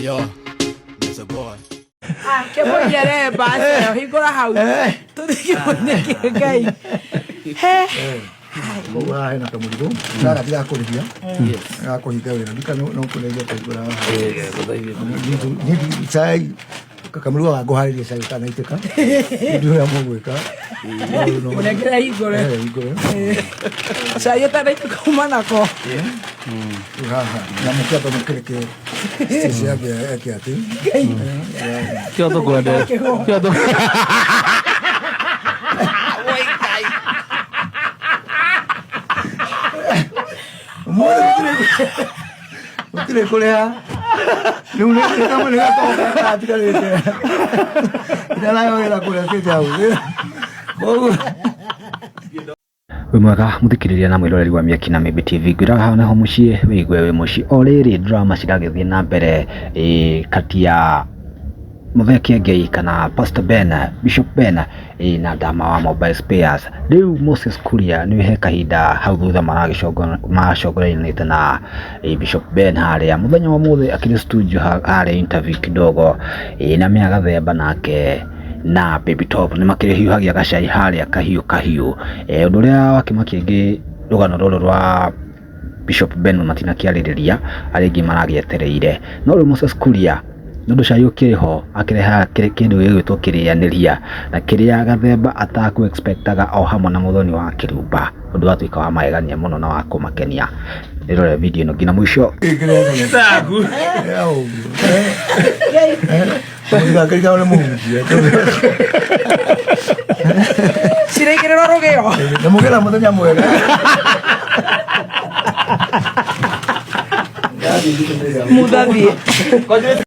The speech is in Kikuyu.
Yo, it's a boy. Kĩmũinya remba acio hingũra hau tũthiĩ kĩmũinya kĩa Ngai he. Koguo haha hena kamũrigo gaka ti gakũrĩhia, gakũhinga wĩra ndika no kũrĩhia kũhingũra haha. Niĩ cai kamũrigo ga ngũharĩria cai ũtanaitĩka nĩ ũrĩa mũgwĩka. Mũnengere hingũre. Eh, hingũre. Cai ũtanaitĩka uma nako. Rĩu haha na mũkĩamba mũkĩreke Stacy yambe eke atĩ. Kĩo tũkwendete. Kĩo tũ Ũmũthĩ gũtirĩ kũrĩha rĩu nĩ gatonga gatigarĩte ndarayo wĩra kũrĩa State House koguo. Wĩ mwega mũthikĩrĩria na mwĩroreri wa Mĩaki na Mĩmbi TV, ngwĩraga haha nĩho mũciĩ wĩigue wĩ mũciĩ. O rĩrĩ drama ciragĩthiĩ na mbere ĩĩ kati ya Mũthee Kĩengei kana Pastor Ben, Bishop Ben ĩĩ na Ndama wa Mobile Spares. Rĩu Moses Kuria nĩ he kahinda hau thutha maracongoranĩte na Bishop Ben harĩa. Mũthenya wa ũmũthĩ akĩrĩ studio harĩa interview kidogo ĩĩ na Mĩa Gathemba nake na Baby Top nĩ makĩhiũhagia gacai harĩa kahiũ kahiũ. Ũndũ ũrĩa wakĩmakia aingĩ rũgano rũrũ rwa Bishop Ben matinakĩarĩrĩria, arĩa aingĩ maragĩetereire. No rĩu Moses Kuria nĩ ũndũ cai ũkĩrĩ ho akĩrehaga kĩndũ gĩgwĩtwo kĩrĩanĩria, na kĩrĩa Gathemba atakũ expect aga o hamwe na Mũthoni wa Kĩrumba, ũndũ watuĩka wa magegania mũno na wa kũmakenia. Ĩrore video ĩno nginya mũico. Mũtigakarikano nĩ mũhunjia. Ciraigĩrĩrwo rũgĩo. Na mũgĩe na mũthenya mwega. Mũthathiĩ.